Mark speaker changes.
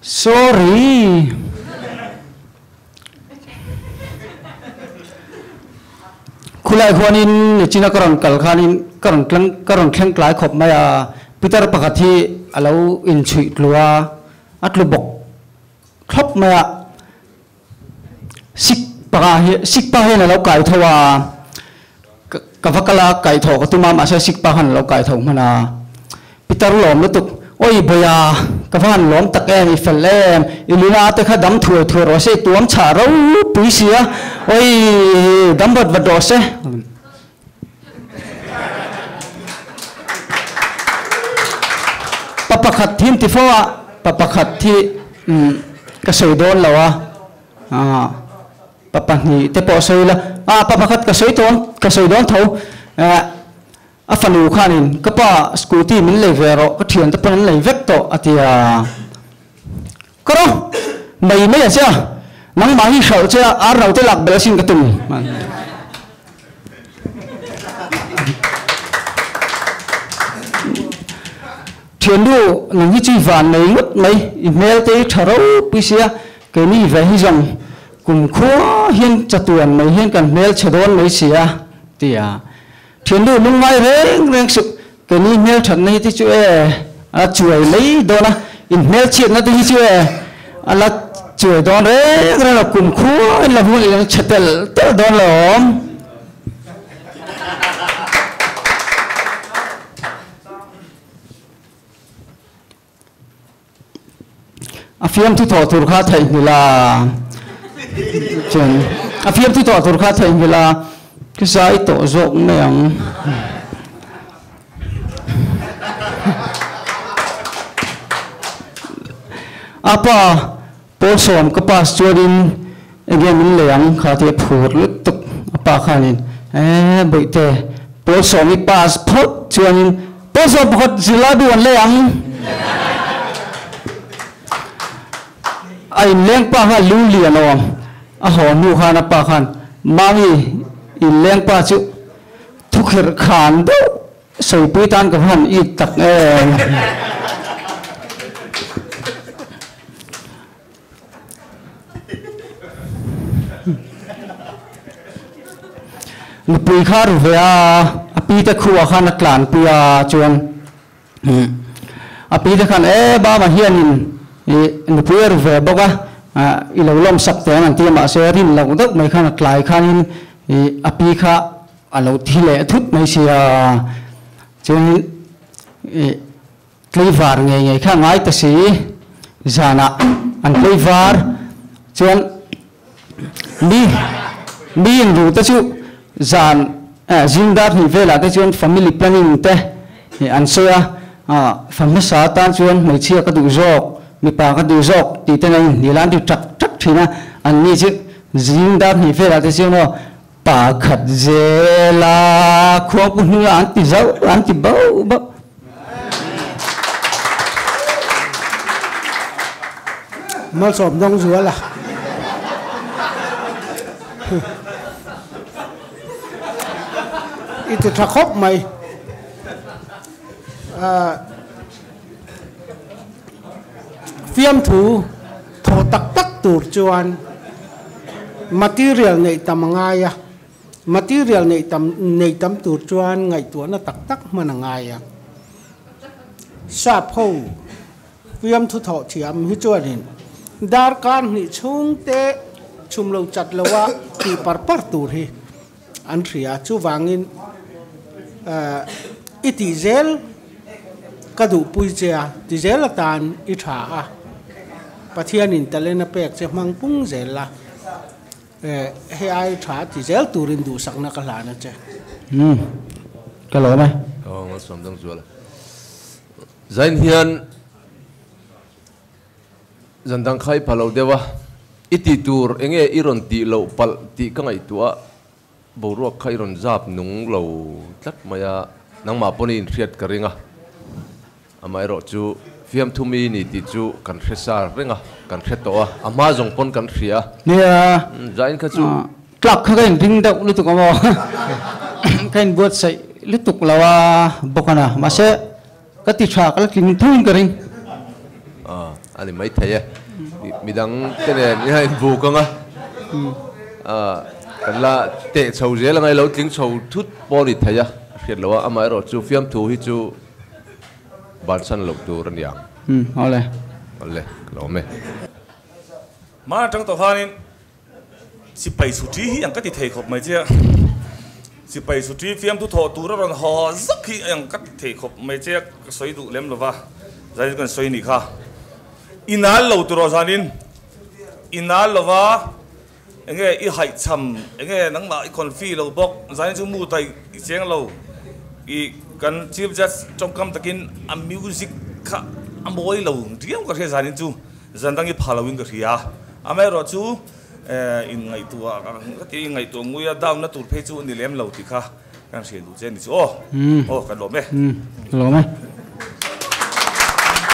Speaker 1: Sorry. Khulai khuanin nichina ka rawn kal khanin ka rawn tlang ka rawn thleng tlai khawp mai a, Peter pakhat hi a lo inchhuih tlu a, a tlu bawk thlawp mai a, sik panga hi sik pa hian a lo kai tho a, ka va kal a kai tho ka tum a mahse sik pa khan a lo kai tho hman a, Peter lawm lutuk awi Bawia ka va han lawm tak em i fel em i luna te kha dam thuai thuai rawh se i tuam chhah ropui si a awi dam vat vat rawh se. Pa pakhat hi an ti fo a, pa pakhat hi ka sawi dawn lo a, pa pahnih te pawh sawi ila, ah pa pakhat ka sawi dawn ka sawi dawn tho, a fanu khanin ka pa scooty min lei ve rawh ka thiante pawn an lei vek tawh a ti a, ka rawh mai mai a che a, nangmah hi hralh che a ar no te lak belh asin ka tum. Thiannu, nang hi chu i van nei ngawt mai, i hmel te hi tha ropui sia, keini ve hi zawng kum khua hian chatuan mai hian kan hmel chhe dawn mai sia, ti a. Thiannu, lungngai reng reng suh, keini hmel thatna hi te chu e a chuai mai dawn a, in hmel chhiatna te hi chu e a la chuai dawn reng reng lo, kum khua in la hun i la chhe tel tel dawn lo awm. A fiamthu thawh tur kha theihnghilh a, chuan a fiamthu thawh tur kha theihnghilh a, ka zai tawh zawk mai ang. A pa Pawlsawm ka pass chuanin enge min lei ang kha tih a phur lutuk a pa khanin eh bawihte Pawlsawm i pass phawt chuanin Pawlsawm pakhat zirlai bu an lei ang a inleng pa kha lu lian awm a haw hnu khan a pa khan Mami inleng pa chu thukherh khan deuh Sawipui tan ka va han it tak em. Nupui kha a ru ve a, a pi te khuah khan a tlanpui a chuan a pi te khan e Bama hianin nupui a ru ve bawk a, i lo lawmsak teh ang an ti a mahse rin loh deuh mai khan a tlai khanin a pi kha A lo thi leh thut mai sia, chuanin ih tleivar ngei ngei kha a ngai ta si, zanah an tleivar chuan mi mi inru te chu zan eh zing dar hnih velah te chuan family planning te ih an sawi a, ah fa hmasa atan chuan hmeichhia ka duh zawk mipa ka duh zawk tih ten a inhnial a an ti ṭak ṭak ṭhin a, an ni chu zing dar hnih velah te chuan aw Pakhat zela khuangpu hnungah an ti zauh an ti bauh bauh.
Speaker 2: Malsawm dawng zual a. I ti tha khawp mai. Fiamthu thawh tak tak tur chuan material neih tam a ngai a, material neih tam neih tam tur chuan ngaihtuahna tak tak hman a ngai a. Sap ho fiamthu thawh thiam hi chuanin darkar hnih chhungte chhum lo chat loa tih par par tur hi an hria. Chuvangin i tih zel ka duhpui che a, ti zel atan i tha a, Pathianin talent a pek che hmang pung zel la, hei ai tha ti zel turin duhsakna ka hlan a che.
Speaker 1: Umm ka lawm e.
Speaker 3: Aw Malsawm Dangzuala Zain hian Zan dang kha i pha lo deuh a, i tih tur enge i rawn tih loh palh tih ka ngaihtuah a, boruak kha i rawn zap nung lo tlat mai a, nangmah pawn i inhriat ka ring a, amaherawh chu fiamthu mi ni tih chu kan hre sa reng a, kan hre tawh a, a hma zawng pawn kan hria a,
Speaker 1: Nia,
Speaker 3: zain kha chu.
Speaker 1: Tlak kha ka inring deuh lutuk a maw, ka inbuatsaih lutuk lo a bawk a na, mahse. Ka ti tha, ka la tling thuin ka ring.
Speaker 3: a ni maithei e. Midang te nen i han inbuk ang a, kan la teh chho zel anga i lo tling chho thut pawh a ni thei a, a hriat loh a, amaherawh chu fiamthu hi chu bansan loh tur a ni ang.
Speaker 1: Awle.
Speaker 3: Awle, ka lo awm e.
Speaker 4: Hman atang tawh khanin Sipai chhuṭi hi ang ka ti thei khawp mai che a, sipai chhuṭi fiamthu thawh tur a rawn haw zak hi ang ka ti thei khawp mai che a, ka sawi duh lem lova, zanin chu kan sawi nih kha. I nal lo tur aw zanin, i nal lova enge i haihchham, enge nangmah i confi lo bawk, zanin chu mood a i cheng lo, i kan chief judge tawngkam takin a music kha a mawi lo riau ka hria zanin chu. Zan dang i pha loin ka hria. Amaherawhchu inngaihtuah ka ti inngaihtuah ngui a down na tur phei chu a ni lem lo tih kha kan hriat duh che a ni chu aw. Aw kan lawm e.
Speaker 1: Ka lawm e.